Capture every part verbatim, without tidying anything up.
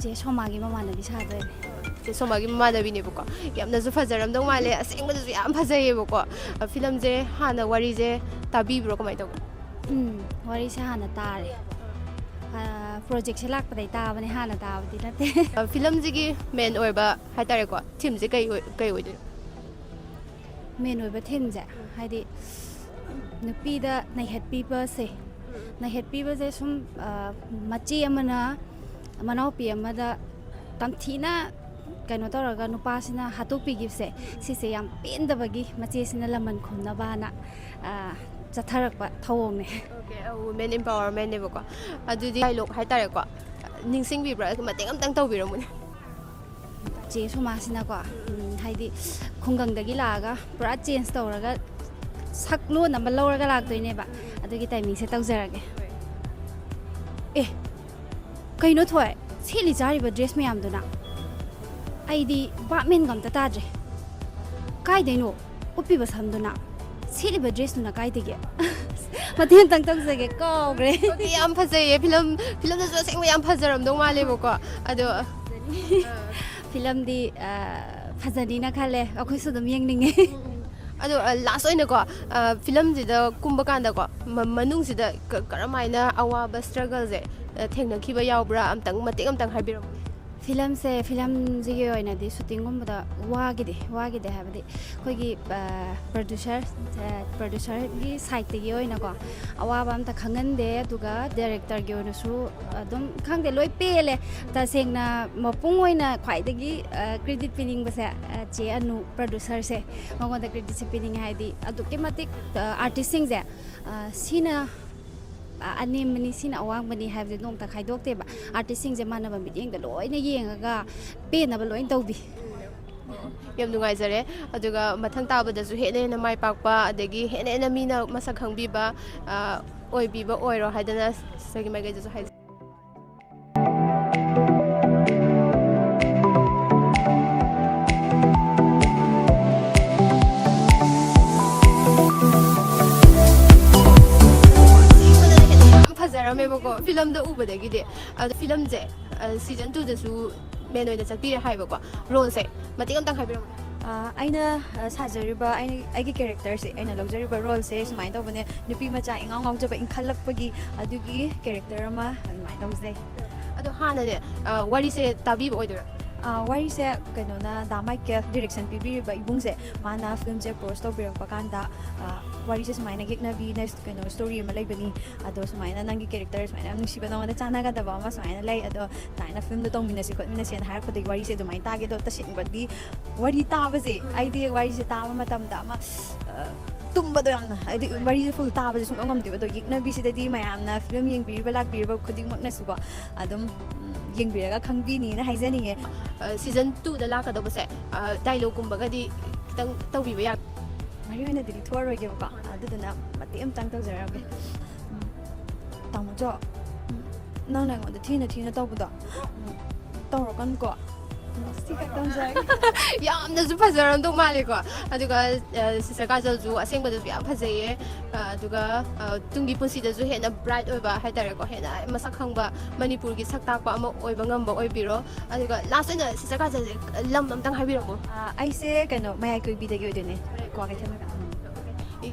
ꯆꯦ ꯁꯣꯃꯥꯒꯤ ꯃꯃꯥꯟꯅꯕꯤ ꯁꯥꯗꯣꯏꯅꯦ꯫ ꯆꯦ ꯁꯣꯃꯥꯒꯤ ꯃꯃꯥꯟꯅꯕꯤꯅꯦꯕꯀꯣ꯫ ꯌꯥꯝꯅꯁꯨ ꯐꯖꯔꯝꯗꯧ ꯃꯥꯜꯂꯦ, ꯑꯁꯦꯡꯕꯗꯁꯨ ꯌꯥꯝ ꯐꯖꯩꯌꯦꯕꯀꯣ꯫ ꯑ, ꯐꯤꯂꯝꯁꯦ ꯍꯥꯟꯅ ꯋꯥꯔꯤꯁꯦ ꯇꯥꯕꯤꯕ꯭ꯔꯣ, ꯀꯃꯥꯏꯅ ꯇꯧꯒꯦ? ꯎꯝ, ꯋꯥꯔꯤꯁꯦ ꯍꯥꯟꯅ ꯇꯥꯔꯦ꯫ ꯑ, ꯄ꯭ꯔꯣꯖꯦꯛꯁꯦ ꯂꯥꯛꯄꯗꯩ ꯇꯥꯕꯅꯦ, ꯍꯥꯟꯅ ꯇꯥꯕꯗꯤ ꯅꯠꯇꯦ꯫ ꯑ, ꯐꯤꯂꯝꯁꯤꯒꯤ ꯃꯦꯟ ꯑꯣꯏꯕ ꯍꯥꯏꯇꯥꯔꯦꯀꯣ, ꯊꯤꯝꯁꯦ ꯀꯩ ꯑꯣꯏ-, ꯀꯩ ꯑꯣꯏꯗꯣꯏꯅꯣ? ꯃꯦꯟ ꯑꯣꯏꯕ ꯊꯤꯝꯁꯦ, ꯍꯥꯏꯗꯤ ꯅꯨꯄꯤꯗ ꯅꯩꯍꯠꯄꯤꯕꯁꯦ, ꯅꯩꯍꯠꯄꯤꯕꯁꯦ ꯁꯨꯝ, ꯑ, ꯃꯆꯦ ꯑꯃꯅ ꯃꯅꯥꯎꯄꯤ ꯑꯃꯗ ꯇꯝꯊꯤꯅ ꯀꯩꯅꯣ ꯇꯧꯔꯒ ꯅꯨꯄꯥꯁꯤꯅ ꯍꯥꯠꯇꯣꯛꯄꯤꯈꯤꯕꯁꯦ, ꯁꯤꯁꯦ ꯌꯥꯝ ꯄꯦꯟꯗꯕꯒꯤ ꯃꯆꯦꯁꯤꯅ ꯂꯃꯟ ꯈꯨꯝꯅꯕꯅ, ꯑ, ꯆꯠꯊꯔꯛꯄ ꯊꯧꯑꯣꯡꯅꯦ꯫ ꯑꯣꯀꯦ, ꯑ, ꯋꯨꯃꯦꯟ ꯏꯝꯄꯥꯋꯔꯃꯦꯟꯅꯦꯕꯀꯣ꯫ ꯑꯗꯨꯗꯤ ꯗꯥꯏꯂꯣꯛ ꯍꯥꯏꯇꯥꯔꯦꯀꯣ, ꯅꯤꯡꯁꯤꯡꯕꯤꯕ꯭ꯔꯥ? ꯃꯇꯦꯛ ꯑꯝꯇꯪ ꯇꯧꯕꯤꯔꯝꯃꯨꯅꯦ꯫ ꯆꯦ ꯁꯣꯃꯥꯁꯤꯅꯀꯣ, ꯎꯝ, ꯍꯥꯏꯗꯤ ꯈꯨꯡꯒꯪꯗꯒꯤ ꯂꯥꯛꯑꯒ ꯄꯨꯔꯥ ꯆꯦꯟꯖ ꯇꯧꯔꯒ ꯁꯛꯂꯣꯟ ꯑꯃ ꯂꯧꯔꯒ ꯂꯥꯛꯇꯣꯏꯅꯦꯕ꯫ ꯑꯗꯨꯒꯤ ꯇꯥꯏꯃꯤꯡꯁꯦ ꯇꯧꯖꯔꯒꯦ꯫ ꯑꯦ, ꯀꯩꯅꯣ ꯊꯣꯏ, ꯁꯦꯠꯂꯤ ꯆꯥꯔꯤꯕ ꯗ꯭ꯔꯦꯁ ꯃꯌꯥꯝꯗꯨꯅ? ꯑꯩꯗꯤ ꯚꯥꯞ ꯃꯦꯟꯒ ꯑꯝꯇ ꯇꯥꯗ꯭ꯔꯦ꯫ ꯀꯥꯏꯗꯩꯅꯣ ꯎꯞꯄꯤꯕ ꯁꯝꯗꯨꯅ? ꯁꯦꯠꯂꯤꯕ ꯗ꯭ꯔꯦꯁꯇꯨꯅ ꯀꯥꯏꯗꯒꯤ? ꯃꯇꯦꯛ ꯑꯝꯇꯪ ꯇꯧꯖꯒꯦ, ꯀꯥꯎꯈ꯭ꯔꯦ꯫ ꯑꯣꯀꯦ, ꯌꯥꯝ ꯐꯖꯩꯌꯦ꯫ ꯐꯤꯂꯝ, ꯐꯤꯂꯝꯗꯁꯨ ꯑꯁꯦꯡꯕ ꯌꯥꯝ ꯐꯖꯔꯝꯗꯧ ꯃꯥꯜꯂꯦꯕꯀꯣ꯫ ꯑꯗꯣ, ꯐꯤꯂꯝꯗꯤ, ꯑ, ꯐꯖꯅꯤꯅ ꯈꯜꯂꯦ꯫ ꯑꯩꯈꯣꯏꯁꯨ ꯑꯗꯨꯝ ꯌꯦꯡꯅꯤꯡꯉꯦ꯫ ꯑꯗꯣ, ꯑ, ꯂꯥꯁ ꯑꯣꯏꯅꯀꯣ, ꯑ, ꯐꯤꯂꯝꯁꯤꯗ ꯀꯨꯝꯕ ꯀꯥꯟꯗꯀꯣ, ꯃ-, ꯃꯅꯨꯡꯁꯤꯗ ꯀ-, ꯀꯔꯝꯍꯥꯏꯅ ꯑꯋꯥꯕ ꯁ꯭ꯇ꯭ꯔꯒꯜꯁꯦ, ꯑ, ꯊꯦꯡꯅꯈꯤꯕ ꯌꯥꯎꯕ꯭ꯔꯥ? ꯑꯝꯇꯪ, ꯃꯇꯦꯛ ꯑꯝꯇꯪ ꯍꯥꯏꯕꯤꯔꯝꯃꯨꯅꯦ꯫ ꯐꯤꯂꯝꯁꯦ, ꯐꯤꯂꯝꯁꯤꯒꯤ ꯑꯣꯏꯅꯗꯤ ꯁꯨꯇꯤꯡꯒꯨꯝꯕꯗ ꯋꯥꯈꯤꯗꯦ, ꯋꯥꯈꯤꯗꯦ ꯍꯥꯏꯕꯗꯤ ꯑꯩꯈꯣꯏꯒꯤ, ꯑ, ꯄ꯭ꯔꯣꯗ꯭ꯌꯨꯁꯔ, ꯑ, ꯄ꯭ꯔꯣꯗ꯭ꯌꯨꯁꯔꯒꯤ ꯁꯥꯏꯠꯇꯒꯤ ꯑꯣꯏꯅꯀꯣ, ꯑꯋꯥꯕ ꯑꯝꯇ ꯈꯪꯍꯟꯗꯦ꯫ ꯑꯗꯨꯒ ꯗꯥꯏꯔꯦꯛꯇꯔꯒꯤ ꯑꯣꯏꯅꯁꯨ ꯑꯗꯨꯝ, ꯈꯪꯗꯦ, ꯂꯣꯏ ꯄꯦꯜꯂꯦ꯫ ꯇꯁꯦꯡꯅ ꯃꯄꯨꯡ ꯑꯣꯏꯅ ꯈ꯭ꯋꯥꯏꯗꯒꯤ, ꯑ, ꯀ꯭ꯔꯦꯗꯤꯠ ꯄꯤꯅꯤꯡꯕꯁꯦ, ꯑ, ꯆꯦ ꯑꯅꯨ, ꯄ꯭ꯔꯣꯗ꯭ꯌꯨꯁꯔꯁꯦ, ꯃꯉꯣꯟꯗ ꯀ꯭ꯔꯦꯗꯤꯠꯁꯦ ꯄꯤꯅꯤꯡꯉꯦ꯫ ꯍꯥꯏꯗꯤ ꯑꯗꯨꯛꯀꯤ ꯃꯇꯤꯛ, ꯑ, ꯑꯥꯔꯇꯤꯁꯁꯤꯡꯁꯦ, ꯑ, ꯁꯤꯅ, ꯑ, ꯑꯅꯦꯝꯕꯅꯤ, ꯁꯤꯅ ꯑꯋꯥꯡꯕꯅꯤ ꯍꯥꯏꯕꯁꯦ ꯅꯣꯡꯃꯇ ꯈꯥꯏꯗꯣꯛꯇꯦꯕ꯫ ꯑꯥꯔꯇꯤꯁꯁꯤꯡꯁꯦ ꯃꯥꯟꯅꯕ ꯃꯤꯠꯌꯦꯡꯗ ꯂꯣꯏꯅ ꯌꯦꯡꯉꯒ ꯄꯦꯟꯅꯕ ꯂꯣꯏꯅ ꯇꯧꯕꯤ꯫ ꯌꯥꯝ ꯅꯨꯡꯉꯥꯏꯖꯔꯦ꯫ ꯑꯗꯨꯒ ꯃꯊꯪ ꯇꯥꯕꯗꯁꯨ ꯍꯦꯟꯅ ꯍꯦꯟꯅ ꯃꯥꯏ ꯄꯥꯛꯄ, ꯑꯗꯒꯤ ꯍꯦꯟꯅ ꯍꯦꯟꯅ ꯃꯤꯅ ꯃꯁꯛ ꯈꯪꯕꯤꯕ, ꯑ, ꯑꯣꯏꯕꯤꯕ ꯑꯣꯏꯔꯣ ꯍꯥꯏꯗꯅ ꯁꯤꯒꯤ ꯃꯥꯏꯀꯩꯗꯁꯨ ꯍꯥꯏꯖꯔꯤ꯫ ꯌꯥꯝ ꯐꯖꯔꯝꯃꯦꯕꯀꯣ꯫ ꯐꯤꯂꯝꯗ ꯎꯕꯗꯒꯤꯗꯤ, ꯑꯗꯣ ꯐꯤꯂꯝꯁꯦ ꯁꯤꯖꯟ ꯇꯨꯗꯁꯨ ꯃꯦꯟ ꯑꯣꯏꯅ ꯆꯠꯄꯤꯔꯦ ꯍꯥꯏꯕꯀꯣ, ꯔꯣꯜꯁꯦ ꯃꯇꯦꯛ ꯑꯃꯇꯪ ꯍꯥꯏꯕꯤꯔꯝꯃꯨ꯫ ꯑ, ꯑꯩꯅ ꯑ, ꯁꯥꯖꯔꯤꯕ ꯑꯩ- ꯑꯩꯒꯤ ꯀꯦꯔꯦꯛꯇꯔꯁꯦ, ꯑꯩꯅ ꯂꯧꯖꯔꯤꯕ ꯔꯣꯜꯁꯦ ꯁꯨꯃꯥꯏꯅ ꯇꯧꯕꯅꯦ꯫ ꯅꯨꯄꯤ ꯃꯆꯥ ꯏꯉꯥꯎ ꯉꯥꯎꯖꯕ, ꯏꯪꯈꯠꯂꯛꯄꯒꯤ ꯑꯗꯨꯒꯤ ꯀꯦꯔꯦꯛꯇꯔ ꯑꯃ ꯑꯗꯨꯃꯥꯏꯅ ꯂꯧꯖꯩ꯫ ꯑꯗꯣ ꯍꯥꯟꯅꯅꯦ, ꯑ, ꯋꯥꯔꯤꯁꯦ ꯇꯥꯕꯤꯕ ꯑꯣꯏꯗꯣꯏꯔꯥ? ꯑ, ꯋꯥꯔꯤꯁꯦ ꯀꯩꯅꯣꯅ, ꯗꯥ ꯃꯥꯏꯀꯦꯜ ꯗꯤꯔꯦꯛꯁꯟ ꯄꯤꯕꯤꯔꯤꯕ ꯏꯕꯨꯡꯁꯦ, ꯃꯥꯅ ꯐꯤꯂꯝꯁꯦ ꯑꯦꯄ꯭ꯔꯣꯁ ꯇꯧꯕꯤꯔꯛꯄ ꯀꯥꯟꯗ, ꯑ, ꯋꯥꯔꯤꯁꯦ ꯁꯨꯃꯥꯏꯅ ꯌꯦꯛꯅꯕꯤ ꯅ ꯀꯩꯅꯣ ꯁ꯭ꯇꯣꯔꯤ ꯑꯃ ꯂꯩꯕꯅꯤ, ꯑꯗꯣ ꯁꯨꯃꯥꯏꯅ ꯅꯪꯒꯤ ꯀꯦꯔꯦꯛꯇꯔ ꯁꯨꯃꯥꯏꯅ ꯌꯥꯝ ꯅꯨꯡꯁꯤꯕ, ꯅꯉꯣꯟꯗ ꯆꯥꯟꯅꯒꯗꯕ ꯑꯃ ꯁꯨꯃꯥꯏꯅ ꯂꯩ, ꯑꯗꯣ ꯁꯨꯃꯥꯏꯅ ꯐꯤꯂꯝꯗꯣ ꯇꯧꯃꯤꯟꯅꯁꯤ ꯈꯣꯠꯃꯤꯟꯅꯁꯦꯅ ꯍꯥꯏꯔꯛꯄꯗꯒꯤ ꯋꯥꯔꯤꯁꯦ ꯑꯗꯨꯃꯥꯏꯅ ꯇꯥꯒꯦ꯫ ꯑꯗꯣ ꯇꯁꯦꯡꯕꯗꯤ ꯋꯥꯔꯤ ꯇꯥꯕꯁꯦ, ꯑꯩꯗꯤ ꯋꯥꯔꯤꯁꯦ ꯇꯥꯕ ꯃꯇꯝꯗ ꯑꯃ, ꯑ, ꯇꯨꯝꯕꯗꯣ ꯌꯥꯝꯅ, ꯍꯥꯏꯗꯤ ꯋꯥꯔꯤꯁꯦ ꯐꯨꯜ ꯇꯥꯕꯁꯦ ꯁꯨꯡꯉꯝ ꯉꯝꯗꯦꯕ꯫ ꯑꯗꯣ ꯌꯦꯛꯅꯕꯤꯁꯤꯗꯗꯤ ꯃꯌꯥꯝꯅ ꯐꯤꯂꯝ ꯌꯦꯡꯕꯤꯔꯤꯕ ꯂꯥꯛꯄꯤꯔꯤꯕ ꯈꯨꯗꯤꯡꯃꯛꯅꯁꯨꯀꯣ ꯑꯗꯨꯝ, ꯎꯝ, ꯌꯦꯡꯕꯤꯔꯒ ꯈꯪꯕꯤꯅꯤꯅ ꯍꯥꯏꯖꯅꯤꯡꯉꯦ꯫ ꯁꯤꯖꯟ ꯇꯨꯗ ꯂꯥꯛꯀꯗꯧꯕꯁꯦ, ꯗꯥꯏꯂꯣꯒꯀꯨꯝꯕꯒꯗꯤ ꯈꯤꯇꯪ ꯇꯧꯕꯤꯕ ꯌꯥꯒ ꯋꯥꯔꯤ ꯑꯣꯏꯅꯗꯤ ꯂꯤꯊꯣꯛꯑꯔꯣꯏꯒꯦꯕꯀꯣ, ꯑꯗꯨꯗꯨꯅ ꯃꯇꯦꯛ ꯑꯃꯇꯪ ꯇꯧꯖꯔꯛꯑꯒꯦ꯫ ꯎꯝ, ꯇꯥꯃꯣꯆꯧ, ꯎꯝ, ꯅꯪꯅ ꯑꯩꯉꯣꯟꯗ ꯊꯤꯅ ꯊꯤꯅ ꯇꯧꯕꯗꯣ, ꯎꯝ, ꯇꯧꯔꯛꯀꯅꯨꯀꯣ꯫ ꯎꯝ, ꯁꯤ ꯈꯛꯇꯪ ꯇꯧꯖꯔꯒꯦ꯫ ꯌꯥꯝꯅꯁꯨ ꯐꯖꯔꯝꯗꯧ ꯃꯥꯜꯂꯦꯀꯣ꯫ ꯑꯗꯨꯒ ꯁꯤꯁꯇꯔ ꯀꯥꯖꯜꯁꯨ ꯑꯁꯦꯡꯕꯗꯁꯨ ꯌꯥꯝ ꯐꯖꯩꯌꯦ꯫ ꯑꯗꯨꯒ ꯇꯨꯡꯒꯤ ꯄꯨꯟꯁꯤꯗꯁꯨ ꯍꯦꯟꯅ ꯕ꯭ꯔꯥꯏꯠ ꯑꯣꯏꯕ ꯍꯥꯏꯇꯥꯔꯦꯀꯣ, ꯍꯦꯟꯅ ꯃꯁꯛ ꯈꯪꯕ, ꯃꯅꯤꯄꯨꯔꯒꯤ ꯁꯛ ꯇꯥꯛꯄ ꯑꯃ ꯑꯣꯏꯕ ꯉꯝꯕ ꯑꯣꯏꯕꯤꯔꯣ꯫ ꯑꯗꯨꯒ ꯂꯥꯁ ꯑꯣꯏꯅ ꯁꯤꯁꯇꯔ ꯀꯥꯖꯜꯁꯦ ꯂꯝ ꯑꯝꯇꯪ ꯍꯥꯏꯕꯤꯔꯛꯑꯣ꯫ ꯑ, ꯑꯩꯁꯦ ꯀꯩꯅꯣ, ꯃꯌꯥꯏ ꯀꯨꯏꯕꯤꯗꯒꯤ ꯑꯣꯏꯗꯣꯏꯅꯦ, ꯀ꯭ꯋꯥꯀꯩꯊꯦꯜ꯫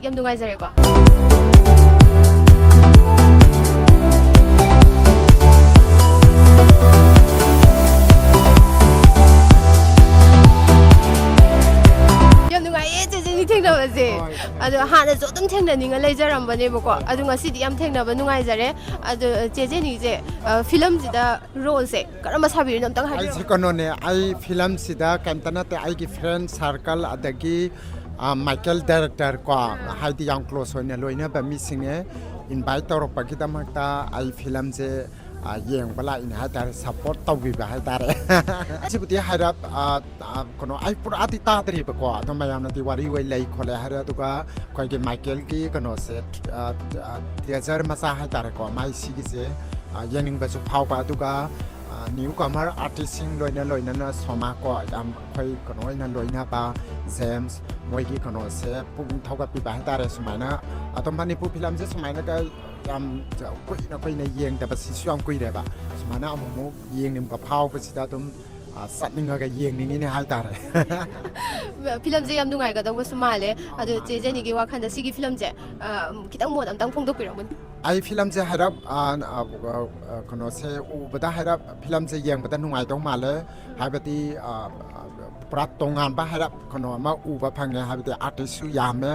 ꯌꯥꯝ ꯅꯨꯡꯉꯥꯏꯖꯔꯦꯀꯣ꯫ ꯌꯥꯝ ꯅꯨꯡꯉꯥꯏꯌꯦ ꯆꯦꯆꯦꯅꯤ ꯊꯦꯡꯅꯕꯁꯦ꯫ ꯍꯣꯏ꯫ ꯑꯗꯣ ꯍꯥꯟꯅꯁꯨ ꯑꯗꯨꯝ ꯊꯦꯡꯅꯅꯤꯡꯉ ꯂꯩꯖꯔꯝꯕꯅꯦꯕꯀꯣ꯫ ꯑꯗꯣ ꯉꯁꯤꯗꯤ ꯌꯥꯝ ꯊꯦꯡꯅꯕ ꯅꯨꯡꯉꯥꯏꯖꯔꯦ꯫ ꯑꯗꯣ ꯆꯦꯆꯦꯅꯤꯁꯦ, ꯑ, ꯐꯤꯂꯝꯁꯤꯗ ꯔꯣꯜꯁꯦ ꯀꯔꯝꯕ ꯁꯥꯕꯤꯔꯤꯅꯣ ꯑꯝꯇꯪ ꯍꯥꯏꯕꯤꯔꯝꯃꯣ꯫ ꯑꯩꯁꯦ ꯀꯩꯅꯣꯅꯦ, ꯑꯩ ꯐꯤꯂꯝꯁꯤꯗ ꯀꯩꯝꯇ ꯅꯠꯇꯦ, ꯑꯩꯒꯤ ꯐ꯭ꯔꯦꯟ ꯁꯥꯔꯀꯜ ꯑꯗꯒꯤ, ꯑ, ꯃꯥꯏꯀꯦꯜ ꯗꯥꯏꯔꯦꯛꯇꯔ ꯀꯣ, ꯍꯥꯏꯗꯤ ꯌꯥꯝ ꯀ꯭ꯂꯣꯁ ꯑꯣꯏꯅ ꯂꯣꯏꯅꯕ ꯃꯤꯁꯤꯡꯅꯦ ꯏꯟꯚꯥꯏꯠ ꯇꯧꯔꯛꯄꯒꯤꯗꯃꯛꯇ ꯑꯩ ꯐꯤꯂꯝꯁꯦ, ꯑ, ꯌꯦꯡꯕ ꯂꯥꯛꯏꯅꯦ ꯍꯥꯏꯇꯥꯔꯦ, ꯁꯞꯄꯣꯔꯠ ꯇꯧꯕꯤꯕ ꯍꯥꯏꯇꯥꯔꯦ꯫ ꯑꯁꯤꯕꯨꯗꯤ ꯍꯥꯏꯔꯞ, ꯑ, ꯑ, ꯀꯩꯅꯣ, ꯑꯩ ꯄꯨꯔꯥꯗꯤ ꯇꯥꯗ꯭ꯔꯤꯕꯀꯣ, ꯑꯗꯣ ꯃꯌꯥꯝꯅꯗꯤ ꯋꯥꯔꯤ ꯑꯣꯏ ꯂꯩ ꯈꯣꯠꯂꯦ ꯍꯥꯏꯔꯦ꯫ ꯑꯗꯨꯒ ꯑꯩꯈꯣꯏꯒꯤ ꯃꯥꯏꯀꯦꯜꯒꯤ ꯀꯩꯅꯣꯁꯦ, ꯑ, ꯑ, ꯇ꯭ꯔꯦꯖꯔ ꯃꯆꯥ ꯍꯥꯏꯇꯥꯔꯦꯀꯣ, ꯃꯥꯏ ꯁꯤꯒꯤꯁꯦ, ꯑ, ꯌꯦꯡꯅꯤꯡꯕꯁꯨ ꯐꯥꯎꯕ꯫ ꯑꯗꯨꯒ ꯅ꯭ꯌꯨ ꯀꯃꯔ ꯑꯥꯔꯇꯤꯁꯁꯤꯡ ꯂꯣꯏꯅ ꯂꯣꯏꯅꯅ ꯁꯣꯃꯥ ꯀꯣ, ꯌꯥꯝ ꯑꯩꯈꯣꯏ ꯀꯩꯅꯣ ꯑꯣꯏꯅ ꯂꯣꯏꯅꯕ ꯖꯦꯝꯁ, ꯃꯣꯏꯒꯤ ꯀꯩꯅꯣꯁꯦ ꯄꯨꯛꯅꯤꯡ ꯊꯧꯒꯠꯄꯤꯕ ꯍꯥꯏꯇꯥꯔꯦ꯫ ꯁꯨꯃꯥꯏꯅ ꯑꯗꯨꯝ ꯃꯅꯤꯄꯨꯔ ꯐꯤꯂꯝꯁꯦ ꯁꯨꯃꯥꯏꯅꯒ ꯌꯥꯝ ꯀꯨꯏꯅ ꯀꯨꯏꯅ ꯌꯦꯡꯗꯕꯁꯤꯁꯨ ꯌꯥꯝ ꯀꯨꯏꯔꯦꯕ꯫ ꯁꯨꯃꯥꯏꯅ ꯑꯃꯨꯛꯃꯨꯛ ꯌꯦꯡꯅꯤꯡꯕ ꯐꯥꯎꯕꯁꯤꯗ ꯑꯗꯨꯝ, ꯑ, ꯆꯠꯅꯤꯡꯉꯒ ꯌꯦꯡꯅꯤꯡꯉꯤꯅꯦ ꯍꯥꯏꯇꯥꯔꯦ꯫ ꯐꯤꯂꯝꯁꯦ ꯌꯥꯝ ꯅꯨꯡꯉꯥꯏꯒꯗꯧꯕꯁꯨ ꯃꯥꯜꯂꯦ꯫ ꯑꯗꯣ ꯆꯦ ꯖꯦꯅꯤꯒꯤ ꯋꯥꯈꯜꯗ ꯁꯤꯒꯤ ꯐꯤꯂꯝꯁꯦ, ꯑ, ꯈꯤꯇꯪ ꯃꯣꯠ ꯑꯝꯇꯪ ꯐꯣꯡꯗꯣꯛꯄꯤꯔꯝꯃꯨꯅꯦ꯫ ꯑꯩ ꯐꯤꯂꯝꯁꯦ ꯍꯥꯏꯔꯞ, ꯑ, ꯑ, ꯑ, ꯀꯩꯅꯣꯁꯦ ꯎꯕꯗ ꯍꯥꯏꯔꯞ ꯐꯤꯂꯝꯁꯦ ꯌꯦꯡꯕꯗ ꯅꯨꯡꯉꯥꯏꯗꯧ ꯃꯥꯜꯂꯦ꯫ ꯍꯥꯏꯕꯗꯤ, ꯑ, ꯑ, ꯄꯨꯔꯥ ꯇꯣꯉꯥꯟꯕ ꯍꯥꯏꯔꯞ ꯀꯩꯅꯣ ꯑꯃ ꯎꯕ ꯐꯪꯉꯦ꯫ ꯍꯥꯏꯕꯗꯤ ꯑꯥꯔꯇꯤꯁꯁꯨ ꯌꯥꯝꯃꯦ꯫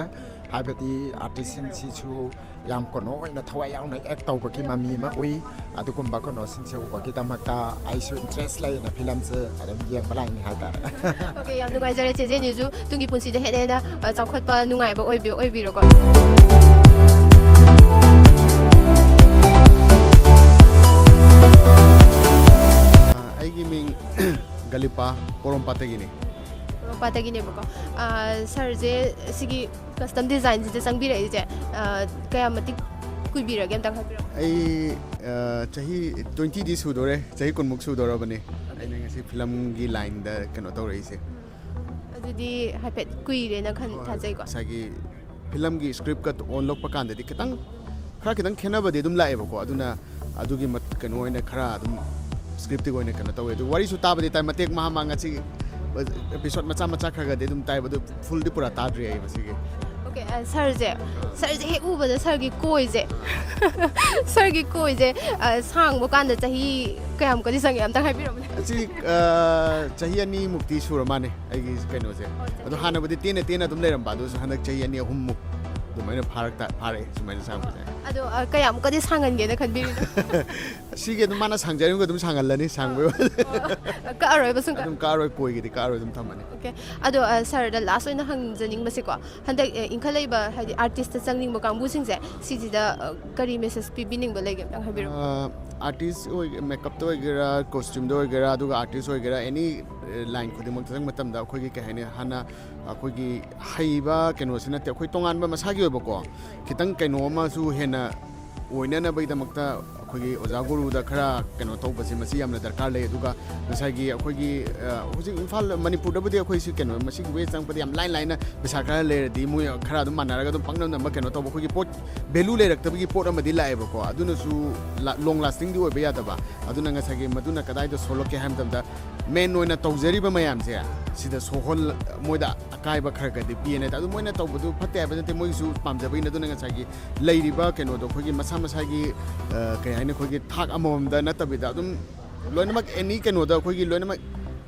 ꯍꯥꯏꯕꯗꯤ ꯑꯥꯔꯇꯤꯁꯁꯤꯡꯁꯤꯁꯨ ꯌꯥꯝ ꯀꯩꯅꯣ ꯑꯣꯏꯅ ꯊꯋꯥꯏ ꯌꯥꯎꯅ ꯑꯦꯛ ꯇꯧꯕꯒꯤ ꯃꯃꯤ ꯑꯃ ꯎꯏ꯫ ꯑꯗꯨꯒꯨꯝꯕ ꯀꯩꯅꯣꯁꯤꯡꯁꯦ ꯎꯕꯒꯤꯗꯃꯛꯇ ꯑꯩꯁꯨ ꯏꯟꯇꯔꯦꯁ ꯂꯩꯅ ꯐꯤꯂꯝꯁꯦ ꯑꯗꯨꯝ ꯌꯦꯡꯕ ꯂꯥꯛꯏꯅꯤ ꯍꯥꯏꯇꯥꯔꯦ꯫ ꯑꯣꯀꯦ, ꯌꯥꯝ ꯅꯨꯡꯉꯥꯏꯖꯔꯦ ꯆꯦ ꯖꯦꯅꯤꯁꯨ ꯇꯨꯡꯒꯤ ꯄꯨꯟꯁꯤꯗ ꯍꯦꯟꯅ ꯍꯦꯟꯅ, ꯑ, ꯆꯥꯎꯈꯠꯄ ꯅꯨꯡꯉꯥꯏꯕ ꯑꯣꯏꯕꯤ-, ꯑꯣꯏꯕꯤꯔꯣꯀꯣ꯫ ꯑ, ꯑꯩꯒꯤ ꯃꯤꯡ ꯒꯂꯤꯄꯥ, ꯄꯣꯔꯣꯝꯄꯥꯠꯇꯒꯤꯅꯤ꯫ ꯄꯣꯔꯣꯝꯄꯥꯠꯇꯒꯤꯅꯦꯕꯀꯣ꯫ ꯑ, ꯁꯥꯔꯁꯦ ꯁꯤꯒꯤ ꯀꯁꯇꯝ ꯗꯤꯖꯥꯏꯟꯁꯤꯗ ꯆꯪꯕꯤꯔꯛꯏꯁꯦ, ꯑ, ꯀꯌꯥꯝ ꯃꯇꯤꯛ ꯀꯨꯏꯕꯤꯔꯒꯦ? ꯑꯝꯇꯪ ꯍꯥꯏꯕꯤꯔꯛꯑꯣ꯫ ꯑꯩ, ꯑ, ꯆꯍꯤ twenty ꯗꯤ ꯁꯨꯗꯣꯔꯦ, ꯆꯍꯤ ꯀꯨꯟꯃꯨꯛ ꯁꯨꯗꯣꯔꯕꯅꯤ ꯑꯩꯅ ꯉꯁꯤ ꯐꯤꯂꯝꯒꯤ ꯂꯥꯏꯟꯗ ꯀꯩꯅꯣ ꯇꯧꯔꯛꯏꯁꯦ꯫ ꯑꯗꯨꯗꯤ ꯍꯥꯏꯐꯦꯠ ꯀꯨꯏꯔꯦꯅ ꯈꯟ-, ꯍꯣꯏ, ꯊꯥꯖꯩꯀꯣ꯫ ꯉꯁꯥꯏꯒꯤ ꯐꯤꯂꯝꯒꯤ ꯁ꯭ꯀ꯭ꯔꯤꯞꯀ ꯑꯣꯟꯂꯛꯄ ꯀꯥꯟꯗꯗꯤ ꯈꯤꯇꯪ, ꯈꯔ ꯈꯤꯇꯪ ꯈꯦꯠꯅꯕꯗꯤ ꯑꯗꯨꯝ ꯂꯥꯛꯑꯦꯕꯀꯣ꯫ ꯑꯗꯨꯅ ꯑꯗꯨꯒꯤ ꯃꯠ-, ꯀꯩꯅꯣ ꯑꯣꯏꯅ ꯈꯔ ꯑꯗꯨꯝ ꯁ꯭ꯀ꯭ꯔꯤꯞꯇꯤꯒꯤ ꯑꯣꯏꯅ ꯀꯩꯅꯣ ꯇꯧꯋꯦ꯫ ꯑꯗꯨ ꯋꯥꯔꯤꯁꯨ ꯇꯥꯕꯗꯤ ꯇꯥꯏ, ꯃꯇꯦꯛ ꯃꯍꯥ ꯃꯍꯥ ꯉꯁꯤ ꯑꯦꯄꯤꯁꯣꯗ ꯃꯆꯥ ꯃꯆꯥ ꯈꯔ ꯈꯔꯗꯤ ꯑꯗꯨꯝ ꯇꯥꯏꯕ, ꯑꯗꯨ ꯐꯨꯜꯗꯤ ꯄꯨꯔꯥ ꯇꯥꯗ꯭ꯔꯤ ꯑꯩ ꯃꯁꯤꯒꯤ꯫ ꯑꯣꯀꯦ, ꯑ, ꯁꯥꯔꯁꯦ, ꯁꯥꯔꯁꯦ ꯍꯦꯛ ꯎꯕꯗ ꯁꯥꯔꯒꯤ ꯀꯣꯏꯁꯦ, ꯁꯥꯔꯒꯤ ꯀꯣꯏꯁꯦ, ꯑ, ꯁꯥꯡꯕ ꯀꯥꯟꯗ ꯆꯍꯤ ꯀꯌꯥꯃꯨꯛꯀꯗꯤ ꯆꯪꯉꯦ? ꯑꯝꯇꯪ ꯍꯥꯏꯕꯤꯔꯝꯃꯨꯅꯦ꯫ ꯑꯁꯤ, ꯑ, ꯆꯍꯤ ꯑꯅꯤꯃꯨꯛꯇꯤ ꯁꯨꯔ ꯃꯥꯜꯂꯦ ꯑꯩꯒꯤ ꯀꯩꯅꯣꯁꯦ꯫ ꯑꯣ, ꯑꯗꯣ ꯆꯍꯤ ꯍꯥꯟꯅꯕꯨꯗꯤ ꯇꯦꯟꯅ ꯇꯦꯟꯅ ꯑꯗꯨꯝ ꯂꯩꯔꯝꯕ, ꯑꯗꯨꯁꯨ ꯍꯟꯗꯛ ꯆꯍꯤ ꯑꯅꯤ ꯑꯍꯨꯝꯃꯨꯛ ꯑꯗꯨꯃꯥꯏꯅ ꯐꯥꯔꯛ ꯇꯥ-, ꯐꯥꯔꯛꯑꯦ ꯁꯨꯃꯥꯏꯅ ꯁꯥꯡꯕꯁꯦ꯫ ꯑꯗꯣ, ꯑ, ꯀꯌꯥꯃꯨꯛꯀꯗꯤ ꯁꯥꯡꯍꯟꯒꯦꯅ ꯈꯟꯕꯤꯔꯤꯅꯣ? ꯁꯤꯒꯤ ꯑꯗꯨꯝ ꯃꯥꯅ ꯁꯥꯡꯖꯔꯤꯕ ꯑꯗꯨꯝ ꯁꯥꯡꯍꯜꯂꯅꯤ, ꯁꯥꯡꯕꯩ ꯋꯥꯗꯤ꯫ ꯑꯣ, ꯀꯛꯑꯔꯣꯏꯕ ꯁꯨꯡꯀꯛ? ꯑꯗꯨꯝ ꯀꯛꯑꯔꯣꯏ, ꯀꯣꯏꯒꯤꯗꯤ ꯀꯛꯑꯔꯣꯏ, ꯑꯗꯨꯝ ꯊꯝꯃꯅꯤ꯫ ꯑꯣꯀꯦ꯫ ꯑꯗꯣ, ꯑ, ꯁꯥꯔꯗ ꯂꯥꯁ ꯑꯣꯏꯅ ꯍꯪꯖꯅꯤꯡꯕꯁꯦꯀꯣ, ꯍꯟꯗꯛ, ꯑ, ꯏꯟꯈꯠꯂꯛꯏꯕ, ꯍꯥꯏꯗꯤ, ꯑꯥꯔꯇꯤꯁꯇ ꯆꯪꯅꯤꯡꯕ ꯀꯥꯡꯕꯨꯁꯤꯡꯁꯦ, ꯁꯤꯁꯤꯗ, ꯑ, ꯀꯔꯤ ꯃꯦꯁꯦꯖ ꯄꯤꯕꯤꯅꯤꯡꯕ ꯂꯩꯒꯦ? ꯑꯝꯇꯪ ꯍꯥꯏꯕꯤꯔꯝꯃꯨ꯫ ꯑ, ꯑꯥꯔꯇꯤꯁ ꯑꯣꯏ-, ꯃꯦꯀꯞꯇ ꯑꯣꯏꯒꯦꯔꯥ, ꯀꯣꯁꯇ꯭ꯌꯨꯝꯗ ꯑꯣꯏꯒꯦꯔꯥ, ꯑꯗꯨꯒ ꯑꯥꯔꯇꯤꯁ ꯑꯣꯏꯒꯦꯔꯥ, ꯑꯦꯅꯤ, ꯑ, ꯂꯥꯏꯟ ꯈꯨꯗꯤꯡꯃꯛꯇ ꯆꯪꯕ ꯃꯇꯝꯗ ꯑꯩꯈꯣꯏꯒꯤ, ꯀꯩ ꯍꯥꯏꯅꯤ, ꯍꯥꯟꯅ ꯑꯩꯈꯣꯏꯒꯤ ꯍꯩꯕ ꯀꯩꯅꯣꯁꯤ ꯅꯠꯇꯦ, ꯑꯩꯈꯣꯏ ꯇꯣꯉꯥꯟꯕ ꯃꯁꯥꯒꯤ ꯑꯣꯏꯕꯀꯣ, ꯈꯤꯇꯪ ꯀꯩꯅꯣ ꯑꯃꯁꯨ ꯍꯦꯟꯅ ꯑꯣꯏꯅꯅꯕꯒꯤꯗꯃꯛꯇ ꯑꯩꯈꯣꯏꯒꯤ ꯑꯣꯖꯥ ꯒꯨꯔꯨꯗ ꯈꯔ ꯀꯩꯅꯣ ꯇꯧꯕꯁꯦ, ꯃꯁꯤ ꯌꯥꯝꯅ ꯗꯔꯀꯥꯔ ꯂꯩ꯫ ꯑꯗꯨꯒ ꯉꯁꯥꯏꯒꯤ ꯑꯩꯈꯣꯏꯒꯤ, ꯑ, ꯍꯧꯖꯤꯛ ꯏꯝꯐꯥꯜ, ꯃꯅꯤꯄꯨꯔꯗꯕꯨꯗꯤ ꯑꯩꯈꯣꯏ ꯁꯤ ꯀꯩꯅꯣ, ꯃꯁꯤꯒꯤ ꯋꯦꯁ ꯆꯪꯉꯛꯄꯗ ꯌꯥꯝ ꯂꯥꯏꯅ ꯂꯥꯏꯅ ꯄꯩꯁꯥ ꯈꯔ ꯂꯩꯔꯗꯤ ꯃꯣꯏ ꯈꯔ ꯑꯗꯨꯝ ꯃꯥꯟꯅꯔꯒ ꯑꯗꯨꯝ ꯄꯪꯅꯝ ꯅꯝꯕ ꯀꯩꯅꯣ ꯇꯧꯕ, ꯑꯩꯈꯣꯏꯒꯤ ꯄꯣꯠ ꯚꯦꯂꯨ ꯂꯩꯔꯛꯇꯕꯒꯤ ꯄꯣꯠ ꯑꯃꯗꯤ ꯂꯥꯛꯑꯦꯕꯀꯣ꯫ ꯑꯗꯨꯅꯁꯨ ꯂꯣꯡ ꯂꯥꯁꯇꯤꯡꯗꯤ ꯑꯣꯏꯕ ꯌꯥꯗꯕ꯫ ꯑꯗꯨꯅ ꯉꯁꯥꯏꯒꯤ ꯃꯗꯨꯅ ꯀꯗꯥꯏꯗ ꯁꯣꯛꯂꯛꯀꯦ ꯍꯥꯏꯕ ꯃꯇꯝꯗ, ꯃꯦꯟ ꯑꯣꯏꯅ ꯇꯧꯖꯔꯤꯕ ꯃꯌꯥꯝꯁꯦ ꯁꯤꯗ ꯁꯣꯛꯍꯜ-, ꯃꯣꯏꯗ ꯑꯀꯥꯏꯕ ꯈꯔ ꯈꯔꯗꯤ ꯄꯤꯌꯦꯅ꯫ ꯑꯗꯨ ꯃꯣꯏꯅ ꯇꯧꯕꯗꯨ ꯐꯠꯇꯦ ꯍꯥꯏꯕ ꯅꯠꯇꯦ, ꯃꯣꯏꯒꯤꯁꯨ ꯄꯥꯝꯖꯕꯒꯤꯅꯤ꯫ ꯑꯗꯨꯅ ꯉꯁꯥꯏꯒꯤ ꯂꯩꯔꯤꯕ ꯀꯩꯅꯣꯗꯣ, ꯑꯩꯈꯣꯏꯒꯤ ꯃꯁꯥ ꯃꯁꯥꯒꯤ, ꯑ, ꯀꯩ ꯍꯥꯏꯅꯤ, ꯑꯩꯈꯣꯏꯒꯤ ꯊꯥꯛ ꯑꯃꯃꯝꯗ ꯅꯠꯇꯕꯤꯗ ꯑꯗꯨꯝ ꯂꯣꯏꯅꯃꯛ ꯑꯦꯅꯤ ꯀꯩꯅꯣꯗ ꯑꯩꯈꯣꯏꯒꯤ ꯂꯣꯏꯅꯃꯛ